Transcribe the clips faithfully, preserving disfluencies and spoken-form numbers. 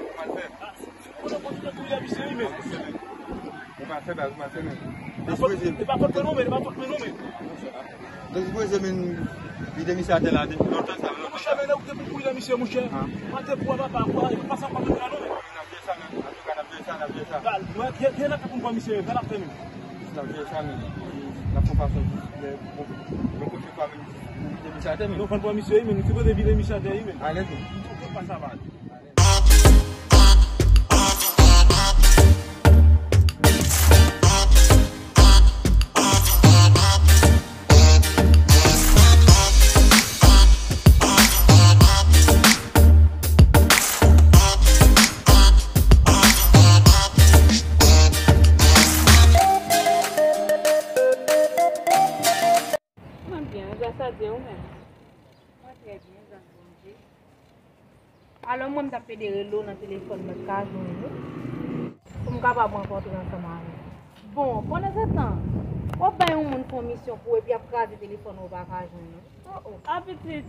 Ou pa fè. Ou pa fè baz, ou pa fè, men. Li pa pot mwen non, men, li pa pot mwen non, men. Donk, li poze men, li de misye atè la, depi lontan sa, lontan sa. Monchè, men, ou te pou kouye misye, monchè. Mwen te pou papa, pou pa sa, pa mwen non, men. N ap jere sa, men. Antouka, n ap jere sa, n ap jere sa. Gal, mwen, gen, gen nan pou mwen misye, sa n ap fè, men. N ap jere sa, men. N ap fè fason, men, bon, bon, kote kwa, men, li de misye atè, men. Nou pran pran misye, men, nou te poze vide misye atè, men. Alèz, men. Ou pa sa, baz. Mwen byen, gras a Dye, ou menm? Mwen trè byen, gras Bondye. Alò, mwen, m t ap pede rele w nan telefòn, mwen pa t ka jwenn ou, pou m kapab rankontre ansanm avè w. Bon, pandan se tan, w ap bay yon moun fè yon misyon pou ou epi ap kraze telefòn ou, ou pa ka jwenn ou. Oh, oh. A pitit,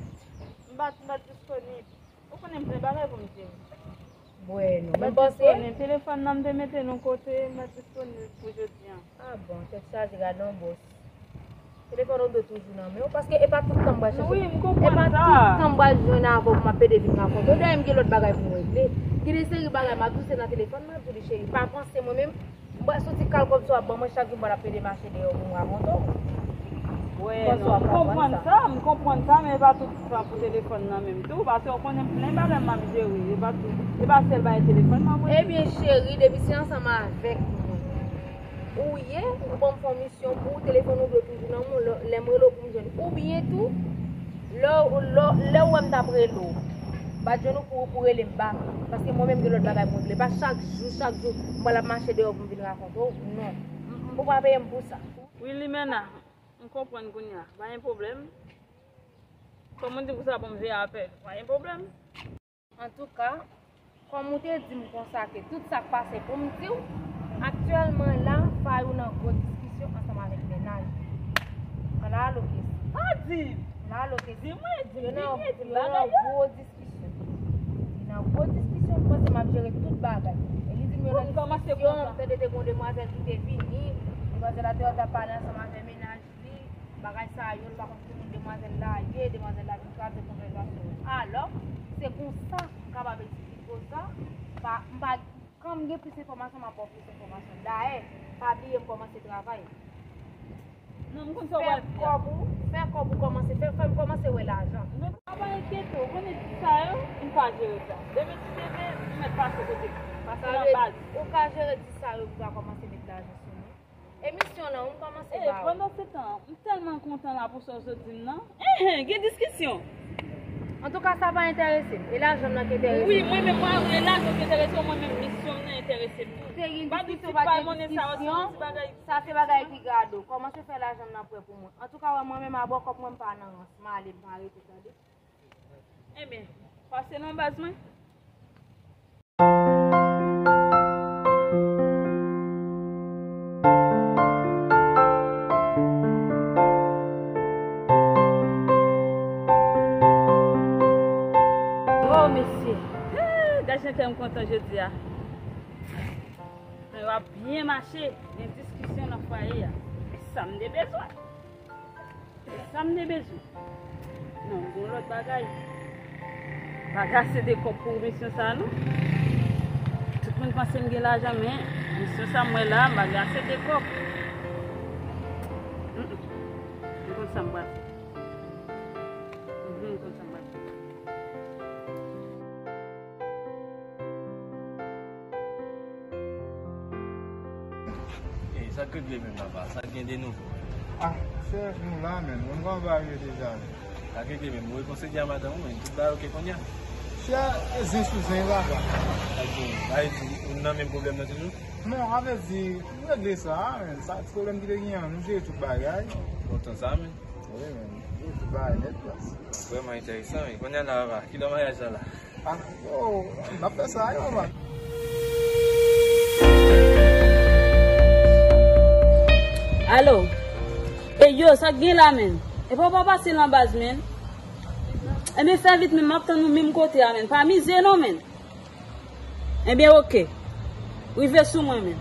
m pa t, m pa t disponib. Ou konnen m gen bagay pou m di w. Bwè, nou. M pa t disponib. Telefòn nan m te mete l yon kote, m pa t disponib pou jodi a. Ah bon, tèt chaje, gade yon bòs. Telefòn ou dwe toujou nan men w, paske e pa tout tan m pral chèche. Wi, m konprann sa. E pa tout tan m pral jwenn avè w pou m ap pede vin rakonte w. Dayè, m gen lòt bagay pou m regle. Gen de seri bagay m ap di w se nan telefòn, m ap di w li, cheri, pa panse mwen menm, m pral soti kal kòb sa w ap ban mwen chak jou, m pral ap pede mache deyò pou m rakonte w. Wè, non, m konprann sa, m konprann sa, men e pa tout tan pou telefòn nan menm tou, paske w konnen m plen bagay m ap jere, e pa tout, e pa sèl bagay telefòn m ap regle. Ebyen, cheri, depi se ansanm avèk mwen ou ye, ou ban m fè yon misyon pou ou, telefòn ou dwe toujou nan men w, lè, lè m rele w pou m jwenn ou. Oubyen tou, lè, lè, lè w wè m t ap rele w, m pa t jwenn ou pou, pou rele m bak. Paske mwen menm gen lòt bagay pou m regle. Pa chak jou, chak jou, m pral ap mache deyò pou m vin rakonte w. Non. Ou pa peye m pou sa. Wi, Limena, m konprann kounye a. Pa gen pwoblèm. Kòm ou di m konsa pou m veye apèl, pa gen pwoblèm. Antouka, kòm ou te di m konsa ke tout sa k pase pou m di w, aktyèlman la, Fayou nan gwo diskisyon ansanm avèk mennaj li. Ala aloke. Pa di m! Ala aloke. Di mwen, di m, di mwen, di m bagay yo. Yo nan gwo diskisyon. Yo nan gwo diskisyon, m panse m ap jere tout bagay. E li di m yo nan diskisyon, m tande te gen yon demwazèl ki te vini, demwazèl la te, t ap pale ansanm avèk mennaj li, bagay sa yo, l pa konn ki moun demwazèl la ye, demwazèl la vin kraze konvèsasyon yo. Alò, se konsa m kapab eksplike w sa, pa, m pa, kan m gen plis enfòmasyon, m ap ba w plis enfòmasyon. Dayè, pa bliye m kòmanse travay. Non, m konn sa w pral di a. Fè kòb ou, fè kòb ou kòmanse, fè, fè m kòmanse wè lajan. Men pa, pa enkyete w, konnen ti sa yo, m ka jere sa. Demen ti demen, m mèt pase kote m. Pase nan baz. Ou ka jere ti sa yo pou w ka kòmanse met lajan sou mwen. Emisyon lan, ou kòmanse ba ou. Pandan se tan, m tèlman kontan la pou sa w sot di m nan. Enhen, gen diskisyon. Antouka, sa pa enterese m. E lajan m nan ki enterese m. Wi, mwen menm, mwen, e lajan ki enterese w, mwen menm, misyon m nan enterese m tou. Te gen diskisyon, pa t gen diskisyon. Sa se bagay ki gade w. Kòmanse fè lajan m nan prè pou mwen. Antouka, wè mwen menm, abò kòb mwen, m pa nan rans. M ale, m pa rete, tande. Ebyen, pase nan baz mwen. Oh, mesye. Hee, gad jan kè m kontan jodi a. Yo ap byen mache, gen diskisyon nan fwaye a. E sa m te bezwen. Sa m te bezwen. Non, gon lòt bagay. M pa gen ase de kòb pou misyon sa a, non. Tout moun panse m gen lajan, men misyon sa a m wè la, m pa gen ase de kòb. Mm, mm. M konn sa m pral fè. Mhm, m konn sa m pral fè. Ey, sa k regle menm papa? Sa k gen de nouvo? Ah, chè, nou la menm. Ou konn kòman bagay yo deja menm. Sa k regle menm? Ou rekonseye a madanm ou menm. Tout bagay oke kounye a? Chè, e zen sou zen papa. Sa k gen? Sa vle di, ou nan menm pwoblèm nan toujou? Non, a vle di, nou regle sa menm. Sa ti pwoblèm ki te gen an, nou jere tout bagay. Kontan sa menm. Wi menm. Yo tout bagay nèt plas. Vrèman enteresan wi. Kounye a la papa, kilè maryaj la la? Ah, yo, n ap fè sa yo, man. Alo. E yo, sa k gen la, menn? E pa w pa pase nan baz, menn? Ebyen, fè vit, menn, m ap tann ou menm kote a, menn. Pa mize non, menn. Ebyen, oke. Rive sou mwen menm.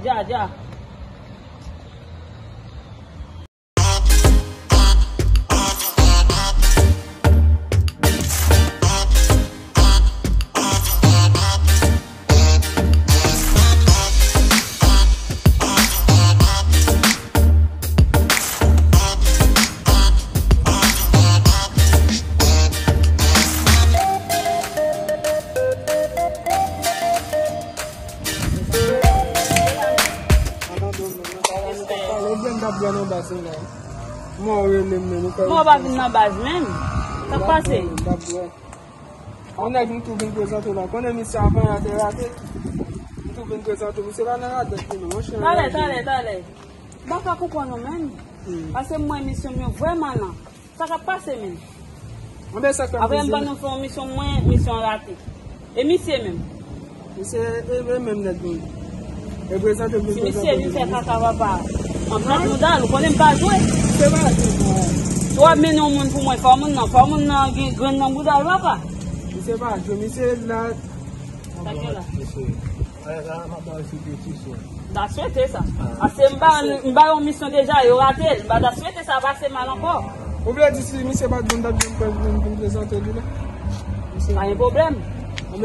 Dja, dja. Mwen pa vin nan baz menm. Sa k pase? Yon nèg m tou vin prezante w la. Konnen misye avan yè te rate. M tou vin prezante w. Misye pa nan radòt li non, monchè. Talè, talè, talè. M pa ka konprann ou menm. Hmm. Paske m wè misyon m yo vrèman lan. Sa k ap pase menm? Anben sa k ap pase? Apre m ban nou fè yon misyon, mwen, misyon an rate. E misye menm? Misye e, e menm nèg nou. E prezante m. Si misye vin fè kaka papa. An plat mouda l, ou konnen m pa jwe. Se pa jwe non. Si w ap mennen yon moun pou mwen, fò moun nan, fò moun nan gen grenn nan bouda l papa. Misye pa jwe, misye la. Sa gen la? Misye. Alè sa, m ap ba w sipeti sou. M ta swete sa. Paske m ba, m ba yo misyon deja, yo rate l. M pa ta swete sa pase mal ankò. Ou vle di si misye pa t vin, m t ap janm pral vin, vin prezante li la? Pa gen pwoblèm.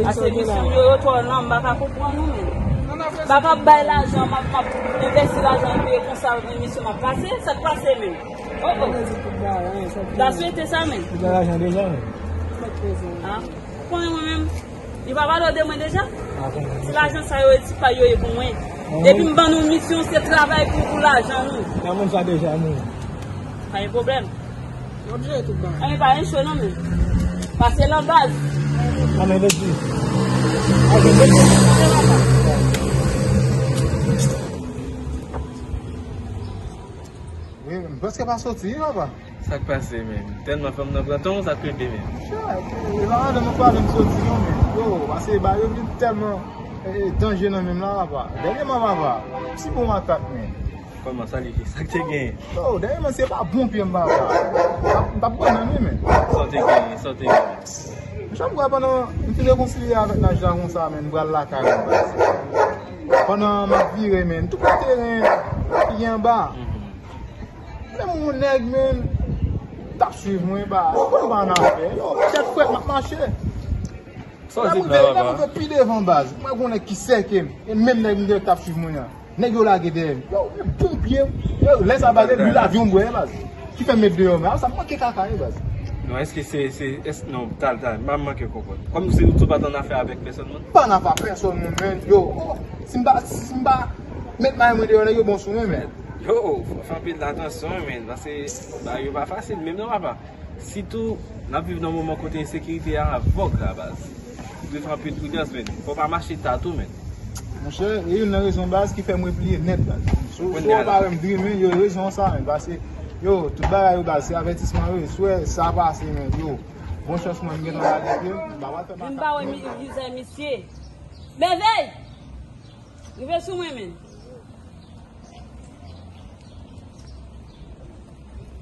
Paske misyon m yo, yo twò lan, m pa ka konprann nou menm. M pa ka bay lajan, m ap, m ap envesti lajan epi e konsa misyon m ap pase. Sa k pase menm? Oh, oh. M ta swete sa menm. Ou gen lajan deja menm? Ah, ou konnen mwen menm. Li pa pale w de mwen deja? Se lajan sa yo, e ti pa yo ye pou mwen. Depi m ban nou misyon, se travay pou, pou lajan nou. Nan moun sa deja nou. Pa gen pwoblèm. Anyen pa gen cho non menm. Pase nan gaz. Anyen vle di. Anyen vle di. Wi, m prèske pa soti, wi, papa. Sa k pase, men? Tèlman fanm nan pran tan, sa k rive, men? Chat, e pa madanm nan pale m soti, non, men. Yo, pase ba yo vin tèlman, eh, danje nan men m la, papa. Dènyèman, papa, m sibi yon atak, men. Kòman, sa li ye? Sa k te genyen? Yo, dènyèman, se pa bon pye m, papa. M t ap, m t ap pran nan li, men. Sa w te genyen? Sa w te genyen? Jan m kwè pandan m fin rekonsilye avèk naj la konsa, men, m pral lakay mwen, pase. Pandan m ap vire, men, tout teren ki gen anba. Mhm. Menm yon nèg, men, t ap swiv mwen, ba, mwen pa annafè. Yo, tèt frèt, m ap mache. Sa w di la, papa? Lè m rive pi devan baz, mwen gen yon nèg ki sèke m. E menm nèg m te wè k t ap swiv mwen an. Nèg yo lage dèyè m. Yo, men bon pye m. Yo, lè sa baz, e dlo lavyon m bwè, baz. Ki fè m met deyò, men sa manke kaka, wi, baz. Non, èske se, se, èske, non, talè, talè, m pa manke konprann. Kòm se ou tou pa t annafè avèk pèsòn moun? M pa annafè ak pèsòn moun, men. Yo, oh, si m pa, si m pa met may mwen deyò, nèg yo bon sou mwen, men. Yo, fè anpil atansyon, men, paske bagay yo pa fasil, menm non, papa. Sitou, n ap viv nan moman kote ensekirite a vòg la, baz. Ou dwe fè anpil pridans, men. Fò w pa mache ta tou, men. Monchè, e youn nan rezon, baz, ki fè m repliye nèt, baz. Si w pa wè m dremen, yo, rezon sa, men. Paske, yo, tout bagay yo, baz, se avètisman yo ye. Si w wè sa pase, men, yo, bon chans mwen, m gentan lage pye m, m pa pral fè makak. Vin ba wè mi-, vizaj misye. Mèvèy! Rive sou mwen, men.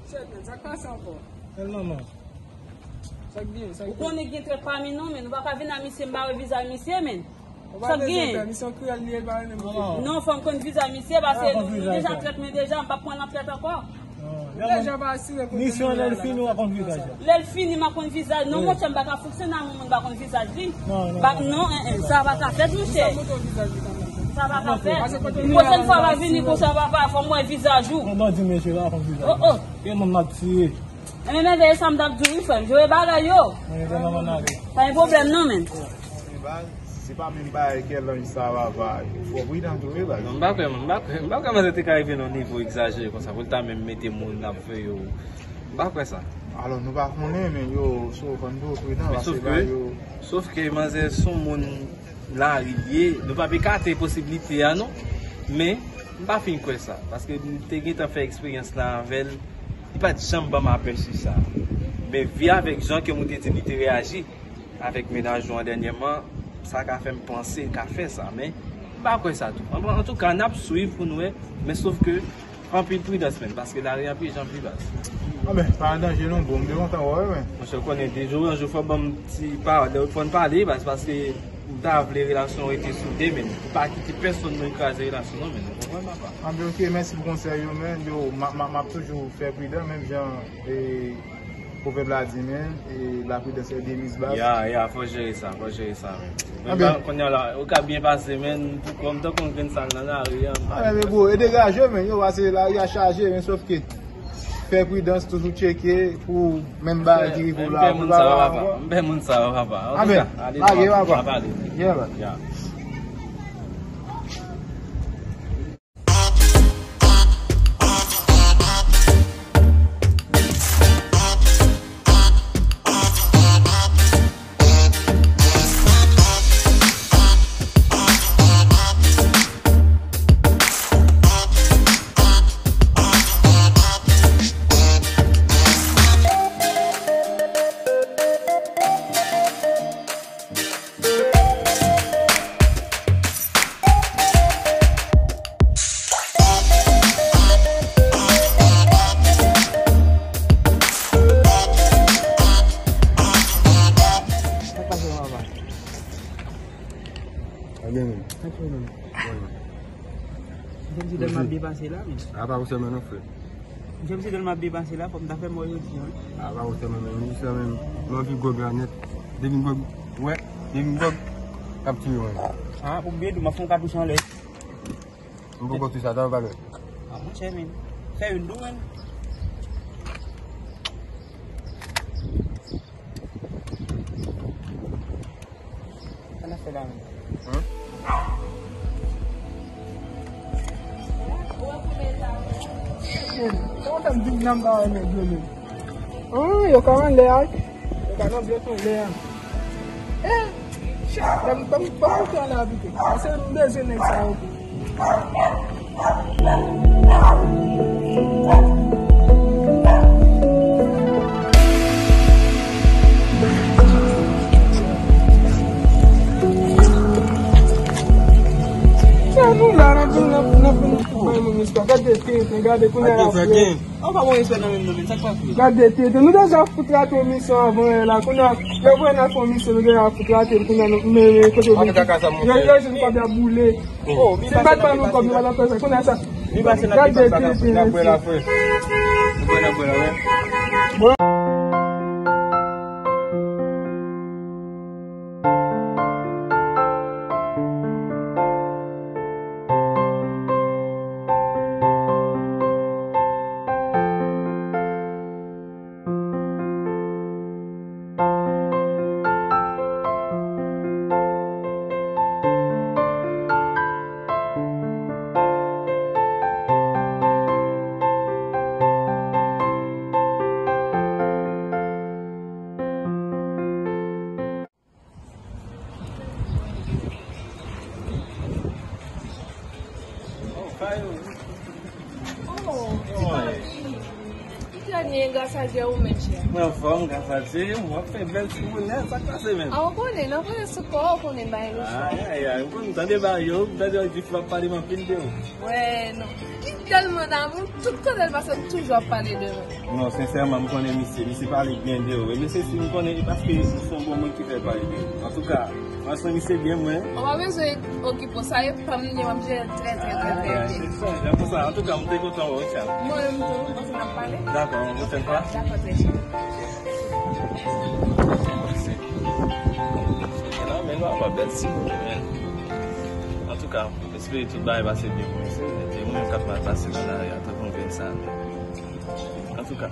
Chèt, men, sa k pase ankò? Kèl manman? Sa k gen, sa k gen? Ou konnen gen trèt pami nou, men. Nou pa ka vin a misye, m pa wè vizaj misye, men. Sa k gen? Misye yon kreyòl li ye, li pa renmen misye. Non, fò m konn vizaj misye, paske li deja trèt mwen deja, m p ap pran nan trèt ankò. Misyon lè l fini, w a konn vizaj la. Lè l fini, m a konn vizaj. Non, monchè, m pa ka fonksyone ak yon moun m pa konn vizaj li. Non, non, non, sa pa ka fèt, monchè. Sa pa ka fèt. Pwochèn fwa, pa vini konsa, papa, fò m wè vizaj ou. Bon, bon, di mesye la, konn vizaj. Oh, oh. Gen moun m ap tiye. Enben, men veye sa m t ap di w, wi, frè m. Jere bagay yo. Pa gen pwoblèm, non, men. Se pa menm bagay kè lanj sa, papa. Fò pridan tou, wi, baz. Non, m pa kwè, m pa kwè, m pa kwè manzè te ka rive nan nivo egzajere konsa, pou l ta menm mete moun l ap fè yo. M pa kwè sa. Alò, nou pa konnen, men yo, so, fò n tou pridan, paske ba yo. Sof ke manzè se yon moun lari l ye, nou p ap ekate posiblite a, non. Men, m pa fin kwè sa, paske m te gentan fè eksperyans la avè l, li pa t janm ban m apèsi sa. Men, vi avèk jan ke m te di li te reyaji avèk mennaj ou an dènyèman, sa ka fè m panse l ka fè sa, men m pa kwè sa tou. An, antouka, n ap swiv pou n wè, men sof ke anpil pridans, men, paske lari an pi jan pi baz. Anben, pa an danje non, bro, m te kontan wè w, men. Monchè, w konnen, de jou an jou, fò ban m ti pawòl, fò n pale, baz, paske Ou ta vle relasyon rete sou de, men ou pa kite pèsonn vin kraze relasyon non, men ou konprann, papa? Anben, ok, mèsi pou konsèy yo, men yo, m ap, m ap, m ap toujou fè pridan, menm jan, e, pwovèb la di, men, e, la prudence est de mise basse. Ya, ya, fò jere sa, fò jere sa, men. Men anben, ba, kounye a la, ou ka byen pase, men, pou kòm tankou yon grenn sal nan lari a, m pa... Anben, men bro, e degaje, men, yo, pase lari a chaje, men, sòf ke fè pridans, toujou tcheke pou menm bagay ki rive w la, pou l pa ankò. M pè moun sa yo, papa. M pè moun sa yo, papa. Anben, lage, papa. Yeah, man. Ya. Sa k pase, papa? Ebyen, men. Sa k fè menm? M santi tèlman ap depase la, men. A pa ou sèlman non, frè. M santi tèlman ap depase la, fò m ta fè mò jodi a, wi. A pa ou sèlman, men. M santi menm, m anvi gwòg la nèt. Depi m gwòg, wè, depi m gwòg, k ap tiye mwen. A, pou byen di w, m ap fè yon katouch anlè. M poko sou sa, sa yo valè. A, monchè, men. Fè youn tou, men. Sa n ap fè la, men? Hum? Shit, sa kontan m vin nan m pa wè nèg yo, men. Ah, yo ka anlè a. Yo ka nan byen anlè a. Eh, shit, ban m, ban m, ban m moute anlè a pito. Paske m bezwen nèg sa yo tou. Sa nou la, n ap vin, n ap, n ap vin bay moun respè. Gade tenten, gade kounye a la. An pa bon respè nan menm nan, men sa k pa fè. Gade tenten, nou deja fout rate yon misyon avan yè la. Kounye a, yo voye n al fè yon misyon, nou deja fout rate l, kounye a nou, men, men, kote yo, yo jwenn kòb y ap boule. Oh, si m pa t ba nou kòb, nou pa t ap fè sa. Kounye a sa. Gade tenten, n ap bwè la, frè. Nou bwè, n ap bwè la, wi. Oh, ti papi. Ki tènye, gras a Dye, ou menm, chè? Mwen anfòm, gras a Dye. Mwen ap fè bèl timoun, sa k pase menm? A, ou konnen, nan konnen sou kò, ou konnen bagay yo chò. Ay, ay, ay, ou konn tande bagay yo, tande yo di frè ap pale m anpil de ou. Wè, non. Li tèlman damou, tout kote l pase, m toujou ap pale de ou. Non, sensèman, m konnen misye, misye pale byen de ou. E misye si m konnen, e paske ou se yon bon moun ki fè l pale de ou. Antouka, mwen se misye byen, mwen. Ou pa bezwen okipe w, sa e pa m li ye, m ap jere l trè, trè, trè, trè byen. Ay, ay, se sa, jan pou sa. Antouka, m te kontan wè w, Cham. Mwen menm tou, m panse n ap pale. Dakò, yon pwochèn fwa. Dakò, trè chè. Mèsi. E la, men nou ap bèl timoun, men. Antouka, m espere tout bagay pase byen pou misye. E mwen menm k ap mal pase nan lari a, tankou yon grenn sal. Antouka,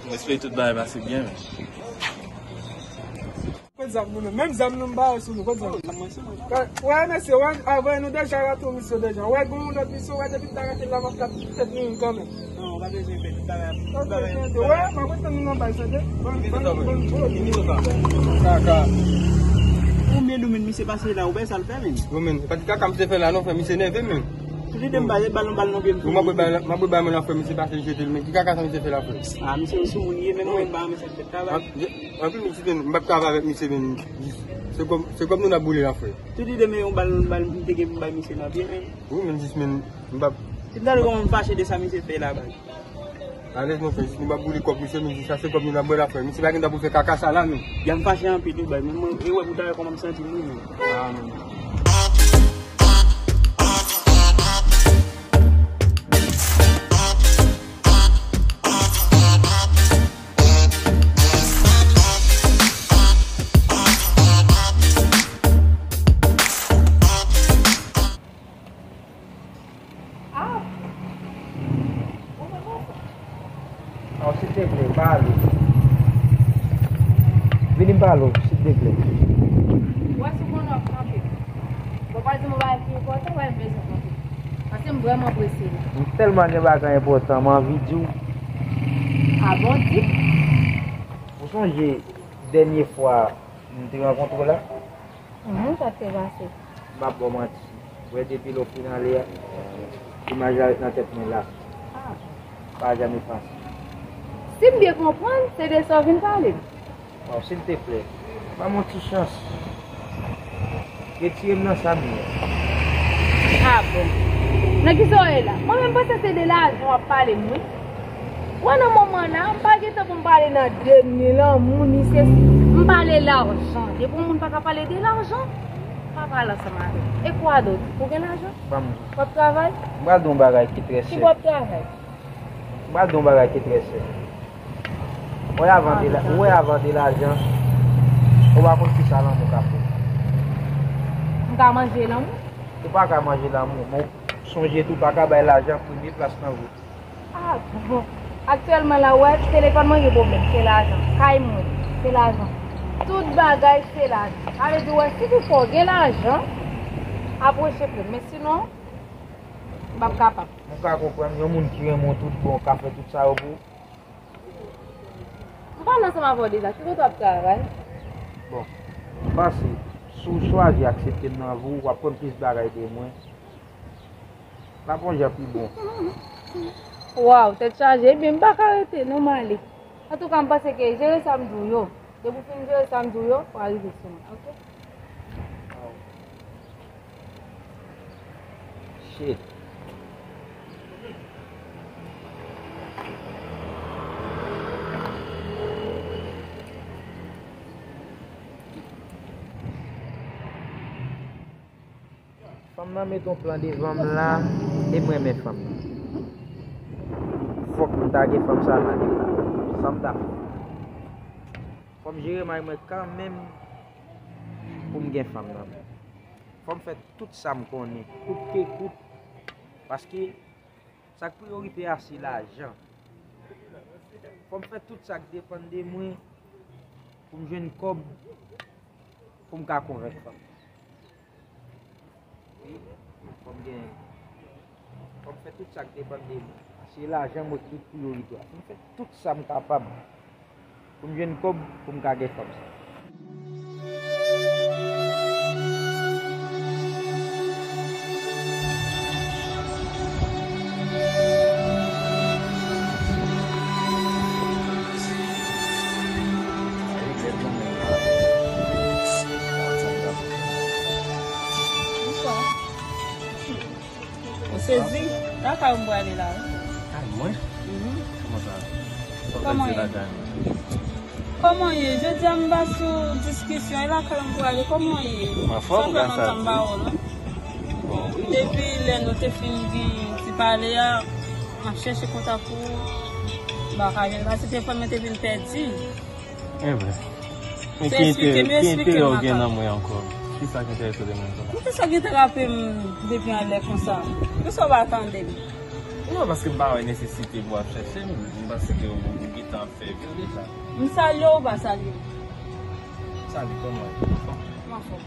m espere tout bagay pase byen, men. Kot zam nou menm? Menm zam nou m ba yo sou nou, kot zam? Wè, mesye, wè, avè nou deja rate yon misyon deja. Wè, gon yon lòt misyon, wè, depi m ta rate l la, m ap tap tèt nou youn kanmenm. Non, ou pa bezwen pè, tout bagay, tout bagay. Wè, m ap rete nou nan bal, tande? Bon, bon, bon, bon. Kaka. Konbyen domen misye pase la, ou wè sa l fè, menm? Bon, men, pa ti kaka misye fè la, non, frè, misye nève, menm. Tout lide m ba, bal, bal nan pye m. M ap bal, m ap bal, men la, frè, misye pase, l jete l, men ki kaka sa misye fè la, frè? A, misye yon soumoun ye, menm mwen m pa renmen sa l fè travay. Anpil, misye, men, m p ap travay avèk misye, men, jis, se kòb, se kòb nou n ap boule la, frè. Tout lide m yon bal, bal, m te gen pou m bay misye nan pye, men. Wi, men, jis, men, m p ap. Si m tande kòman m fache de sa misye fè la, bay. Alèz, monchè, jis nou pa boule kòb misye, nou jis chache kòb nou nan bwè la, frè. Misye pa gen tan pou fè kaka sa la, non. Ya m fache anpil wi, baz, men mwen, e wè pou talè kòman m santi m wi, men. Ah, non. Ah! Ou fè konsa? Oh, silteplè, pale. Vini m pale w, silteplè. Ou wè si w konnen w ap kanpe. Bon, w pral di m yon bagay ki enpòtan, w wè m bezwen kanpe. Paske m vrèman prese la. M tèlman gen bagay enpòtan, m anvi di w. Ah bon, di? Ou sonje dènye fwa m te rankontre w la? Mhm, sa te pase. M p ap ba w manti. Wè depi lè w fin ale a, imaj la ret nan tèt mwen la. Ah. Pa janm efase. Si m byen konprann, se de sa w vin pale m. Bon, silteplè, ban m yon ti chans. Retire m nan sa m ye. Ah bon. Nan kisa w ye la? Mwen menm panse se de lajan w ap pale m wi. Wè nan moman la, m pa gen tan pou m pale nan de ni lanmou, ni sesi. M pale lajan. Depi yon moun pa ka pale de lajan, pa pale ansanm avè m. E kwa dòt? Ou gen lajan? Ban m. W ap travay? M pral di w yon bagay ki trè senp. Ki w ap travay? M pral di w yon bagay ki trè senp. Ou wè avan de la, ou wè avan de lajan, ou pa konn kisa lanmou ka fè. M ka manje lanmou? Ou pa ka manje lanmou, men w sonje tou, ou pa ka bay lajan premye plas nan vi w. Ah, bon. Aktyèlman la, ou wè, telefòn mwen gen pwoblèm, se lajan. Kay mwen, se lajan. Tout bagay, se lajan. Sa vle di, wè, si toutfwa w gen lajan, apwoche pre m. Men sinon, m p ap kapab. Mwen ka konprann, yon moun ki renmen w tout bon, ka fè tout sa yo pou ou. M pale ansanm avè w deja, ki kote w ap travay? Bon, m panse, si w chwazi aksepte m nan vi w, w ap konn plis bagay de mwen. L ap yon jan pi bon. Waw, tèt chaje. Ebyen, m pa ka rete, non, m ale. Antouka, m panse ke jere sa m di w yo. Depi w fin jere sa m di w yo, w a rive sou mwen, oke? Shit. Fanm nan met yon plan devan m la, e m renmen fanm nan. Fòk m ta gen fanm sa nan vi m. Sa m ta fè? Fò m jere mari mwen kanmenm pou m gen fanm nan. Fò m fè tout sa m konnen, kout ke kout. Paske sa k priyorite a, se lajan. Fò m fè tout sa k depann de mwen pou m jwenn kòb pou m ka konvenk fanm. Wi, fò m gen, fò m fè tout sa k depann de mwen. Se lajan mwen ki tout priyorite a. Fò m fè tout sa m kapab pou m jwenn kòb pou m ka gen fanm sa. Bonswa. Ou sezi? Lakay ou m prale la, wi. Kay mwen? Mhm. Kòman sa? Kòman ye? Kòman ye? Jodi a m pa sou diskisyon, e lakay ou m prale, kòman ye? Mwen anfòm, gras a Dye. Sa fè lontan m pa wè w, non? Bon, wi. Depi lè nou te fin gen ti pale a, m ap chèche kontak ou, m pa ka jwenn, paske telefòn mwen te vin pèdi. E vre. Men ki enterè, ki enterè w gen nan mwen ankò? Kisa k enterese w de mwen ankò? Poukisa w gen trape m depi anlè konsa? Poukisa w pa tande m? Non, paske m pa wè nesesite pou w ap chèche m. M panse ke w, ou gentan ap fè vi w deja. M salye w, ou pa salye m? Salut, kòman w ye? M anfòm.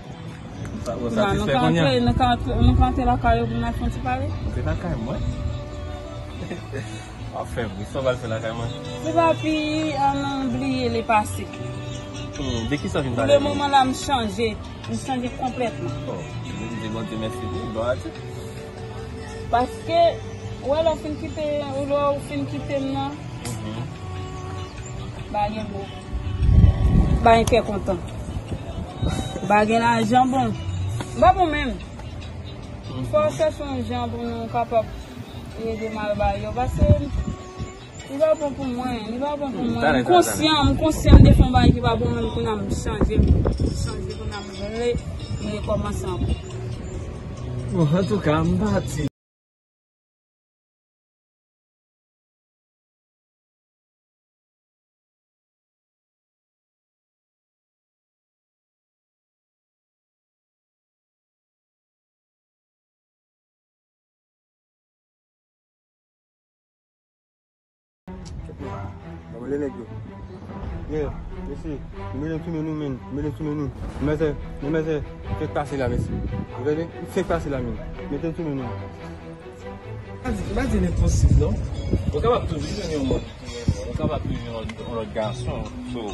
Sa, ou satisfè kounye a? Nou ka antre, nou ka antre lakay ou pou n al fè yon ti pale? Antre lakay mwen? W ap fè m ri, sa w pral fè lakay mwen? Se pa pi, an, nou bliye le pase. Hmm, de kisa w vin pale? Pou le moman la, m chanje. M chanje konplètman. Oh, m di Bondye mèsi wi, glwa a Dye. Paske, ou wè lè w fin kite, ou lè w fin kite m nan, mhm, bagay bon. Bagay kè kontan. Bagay lajan bon. M pa bon menm. Fò w chèche yon jan pou nou kapab redemare bagay yo. Paske Li pa bon pou mwen, li pa bon pou mwen. M konsyan, m konsyan m te fè yon bagay ki pa bon, men kounye a m chanje, m chanje, kounye a m vle, m rekòmanse ankò. Bon, antouka, m pati. Mwen le nèg yo. Yeah, mesye, nou mete m sou men nou, men, nou mete m sou men nou. Mèsè, mèsè, fèk pase la, mesye. Ou tande? Fèk pase la, men. Mete m sou men nou. M pa di, m pa di l enposib, non. Ou kapab toujou jwenn yon moun ki renmen w. Ou kapab toujou jwenn yon lòt gason. So,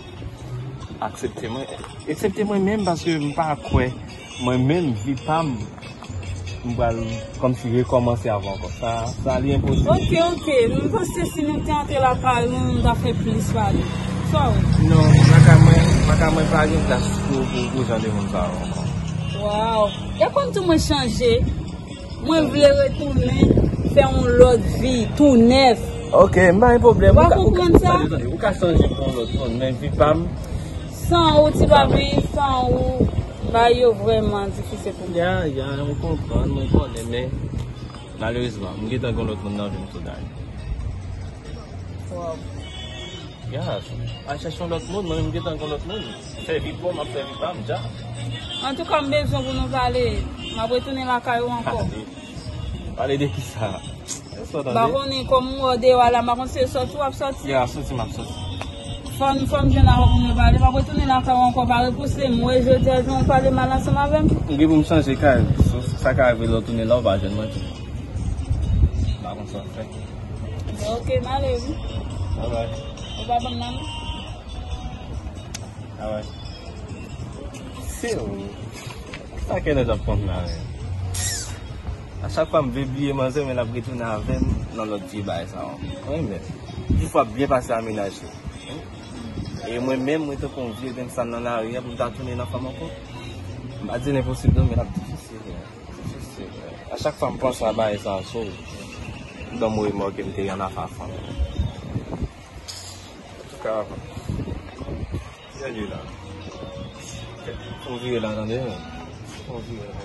aksepte mwen. Aksepte mwen menm paske m pa kwè mwen menm, vi pa m, m pral kòmsi rekòmanse avè w ankò. Sa, sa li enposib. Ok, ok. M panse si nou te antre lakay ou, nou ta fè plis pale. Sa w? Non, lakay mwen, lakay mwen pa gen plas pou, pou, pou jan de moun sa yo ankò. Waw. E konn tou mwen chanje. Mwen vle retounen fè yon lòt vi, tou nèf. Ok, m pa gen pwoblèm. Ou ka, ou ka, tande, tande, ou ka chanje pou yon lòt moun, men vi pa m. San ou, ti papi, san ou, bagay yo vrèman difisil pou mwen. Ya, ya, mwen konprann, mwen konnen, men malerezman, m gentan gen yon lòt moun nan vi m tou dayè. Waw. Ya, al chèche yon lòt moun, mwen menm m gentan gen yon lòt moun. Fè vi pa w, m ap fè vi pa m, dja. Antouka, m bezwen pou nou pale. M ap retounen lakay ou ankò. Pale. Pale de kisa? Èske w tande? M pa konnen, kòm m wè w deyò a la, m pa konn si se sòti w ap sòti. Ya, sòti m ap sòti. Fò n, fò n jwenn avè w pou nou pale. M ap retounen lakay ou ankò, pa repouse m. Ou wè jodi a, jan w pale mal ansanm avè m. M gen pou m chanje kay. Sa ka rive lè w tounen la, ou pa jwenn mwen tou. M pa konn sa w fè. Ok, m ale wi. Bye bye. Ou pa ban m nan non? Alright. Se ou. Sa kenèt ap konn la menm. A chak fwa m vle bliye manzè, men l ap retounen avè m nan lòt vye bagay sa yo. Wi, men. Ti fwa ap byen pase a menaj li. E mwen menm, mwen tankou yon vye grenn sal nan lari a, pou m ta tounen nan fanm ankò. M pa di l enposib non, men l ap difisil, men. Difisil, men. A chak fwa m panse a bagay sa, so, m ban m remò ke m te annafè a fanm. Antouka, Kijan l ye la? Fè yon vire la, tande, men. Fè yon vire la.